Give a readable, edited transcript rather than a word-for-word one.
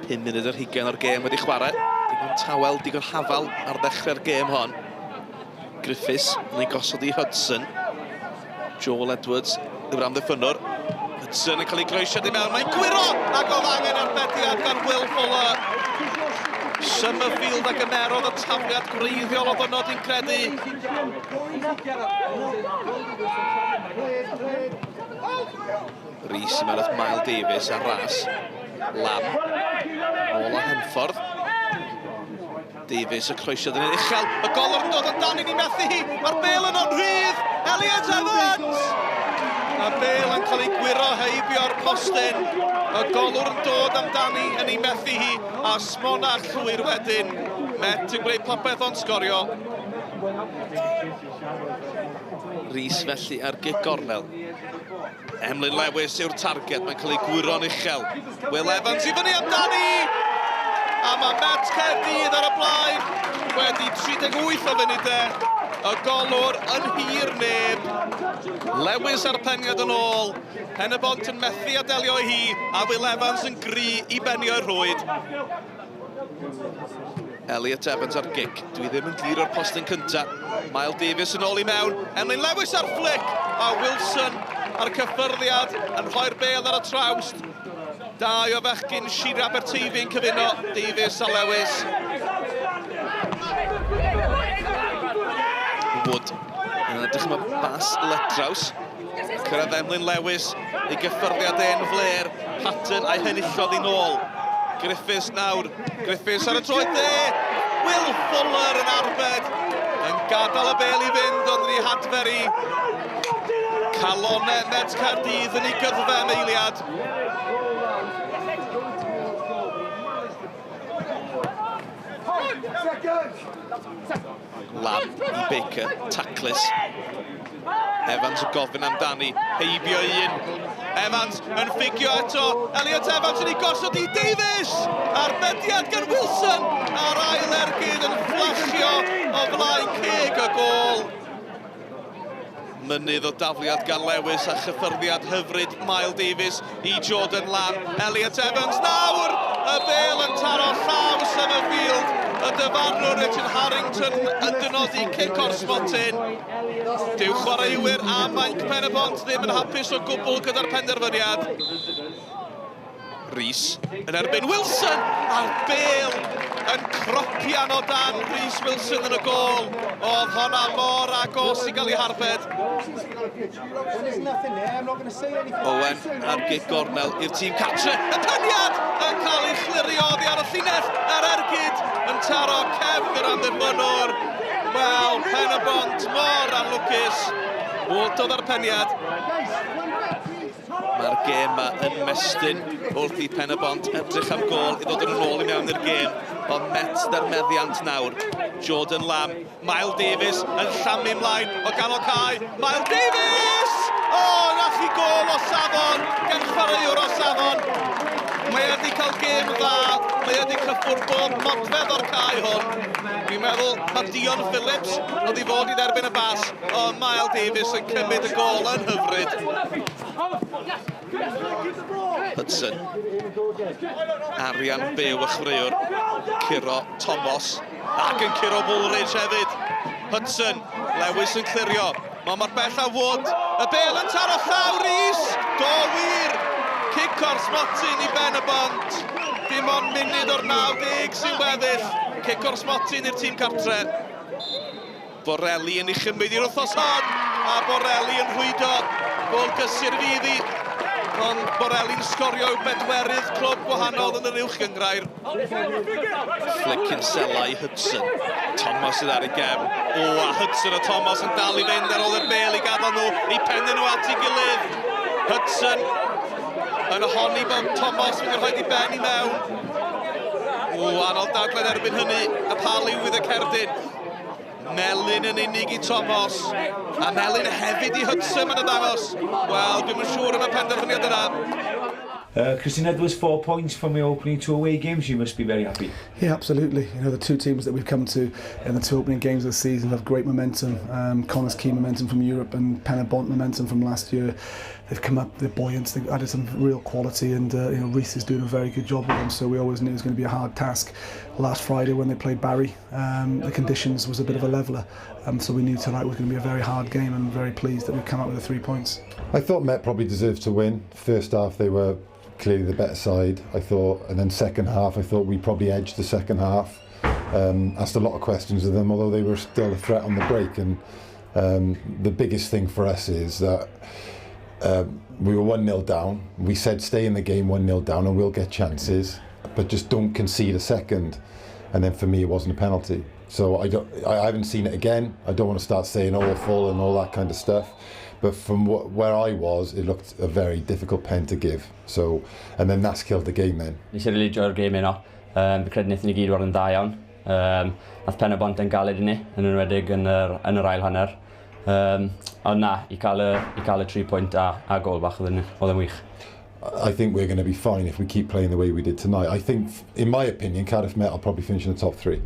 5 munud ar hugain o'r gêm wedi chwarae. Digon tawel, digon hafal ar ddechrau'r gêm hon. Griffiths yn ei gosod i Hudson. Joel Edwards yw'r amddiffynnwr. Hudson yn cael ei groesiad i mewn. Mae'n gwyro ac oedd angen arbediad gan Will Fuller. Summerfield a gymerodd y tafliad gwreiddiol oedd yno, dwi'n credu. Rees i mewn at Mael Davies ar ras. Lam. Nôl a Henffordd. Davies y croesiad yn uchel. Y golwr yn dod amdani, ni methu hi. Mae'r bel yn o'n rhydd. Elliot Evans! Mae'r bel yn cael ei gwyro heibio'r postyn. Y golwr yn dod amdani yn ei methu hi. A smonach llwyr wedyn. Met yn gwneud popeth ond sgorio. Rees felly ar gic gornel. Emlyn Lewis yw'r targed, mae'n cael ei gwyro'n uchel. Will Evans i fyny amdani! A mae Met Caerdydd ar y blaen wedi 38 o funudau. Y golwr yn hir neb. Lewis ar peniad yn ôl. Pen y Bont yn methu a delio i hi, a Will Evans yn gry i benio'r rhwyd. Elliot Evans ar gic. Dwi ddim yn glir o'r postyn cynta. Mael Davies yn ôl i mewn. Emlyn Lewis ar flic. A Wilson ar y cyffyrddiad yn rhoi'r bêl ar y trawst. Dau o fechgyn Sir Aberteifi yn cyfuno, Davies a Lewis. Wood yn edrych am y bas ledraws. Cyrraedd Emlyn Lewis ei gyffyrddiad e'n fler. Patton a'i henillodd i'n ôl. Griffiths nawr. Griffiths ar y troed dde. Will Fuller yn arbed. Yn gadael y bel i fynd ond yn ei hadfer i. Calonau Met Caerdydd yn ei gyddfe am eiliad. Lam i Baker, taclus. Evans yn gofyn amdani, heibio un. Evans yn ffugio eto, Elliot Evans yn ei gosod i Davies! Arbediad gan Wilson, a'r ail ergyd yn fflachio o flaen ceg y gôl. Mynydd o dafliad gan Lewis a chyffyrddiad hyfryd Mael Davies i Jordan Lamb. Elliot Evans nawr! Y bêl yn taro llaw Summerfield. Y dyfarnwr Richard Harrington yn dynodi cic o'r smotyn. Dyw chwaraewyr a mainc Pen-y-bont ddim yn hapus o gwbl gyda'r penderfyniad. Rees yn erbyn Wilson a'r bêl yn cropian o dan Rhys Wilson yn y gôl. Oedd honna mor agos i gael ei harbed. Owen ar gig gornel i'r tîm cartre. Y peniad yn cael ei chlirio oddi ar y llinell a'r ergyd yn taro cefn yr amddiffynnwr. Wel, Pen y Bont mor anlwcus. Wood oedd ar peniad. Mae'r gêm yma yn mestyn wrth i Pen-y-bont edrych am gôl i ddod yn ôl i mewn i'r gêm. Ond Met sydd meddiant nawr. Jordan Lamb, Mael Davies yn llamu ymlaen o ganol cae. Mael Davies! O, oh, na chi gôl o safon gan chwaraewr o safon. Mae wedi cael gêm dda, mae wedi cyffwrdd bob modfedd o'r cae hwn. Dwi'n meddwl mae Dion Phillips oedd i fod i dderbyn y bas, ond Mael Davies yn cymryd y gôl yn hyfryd. Hudson. Arian byw y chwaraewr. Curo Thomas. Ac yn curo Woolridge hefyd. Hudson. Lewis yn clirio. Mae mor bell a Wood. Y bel yn taro llaw Rees. Do wir. Cic o'r smotyn i Ben y Bont. Dim ond munud o'r 90 sy'n weddill. Cic o'r smotyn i'r tîm cartre. Borelli yn ei chymryd i'r wythnos hon, a Borelli yn rhwydo gôl gysur fydd hi. Ond Borelli'n sgorio i'w bedwerydd clwb gwahanol yn yr uwch gynghrair. Flick Kinsella i Hudson. Thomas sydd ar ei gefn. O, a Hudson a Thomas yn dal i fynd ar ôl yr bel i gadael nhw, i pennyn nhw at ei gilydd. Hudson yn honni bod Thomas wedi rhoi i ben i mewn. O, anodd dadlen erbyn hynny, a pa liw fydd y cerdyn. Melyn yn unig i Thomas, a melyn hefyd i Hudson mae'n ymddangos. Wel, dwi'm yn siŵr am y penderfyniad yna. Christian Edwards, 4 points from your opening two away games. You must be very happy. Yeah, absolutely. The two teams that we've come to in the two opening games of the season have great momentum. Connah's Quay momentum from Europe and Penybont momentum from last year. They've come up, they're buoyant, they've added some real quality, and Rhys is doing a very good job with them. So we always knew it was going to be a hard task. Last Friday when they played Barry, the conditions was a bit of a leveller, so we knew tonight was going to be a very hard game, and very pleased that we've come out with the 3 points. I thought Met probably deserved to win. First half they were clearly the better side, I thought, and then second half I thought we probably edged the second half. Asked a lot of questions of them, although they were still a threat on the break. And the biggest thing for us is that we were 1-0 down. We said stay in the game 1-0 down and we'll get chances, but just don't concede a second. And then for me, it wasn't a penalty. So I don't, I haven't seen it again. I don't want to start saying awful and all that kind of stuff. But from where I was, it looked a very difficult pen to give. So, and then that's killed the game then. Nes i really joio'r gêm heno. Fi credu wnaethon ni gyd fod yn dda iawn. Nath Pen-y-bont yn galed i ni, yn enwedig yn yr ail hanner. Ond na, i cael y 3 pwynt a gol bach oedd yn wych. I think we're going to be fine if we keep playing the way we did tonight. I think, in my opinion, Cardiff Met will probably finish in the top three.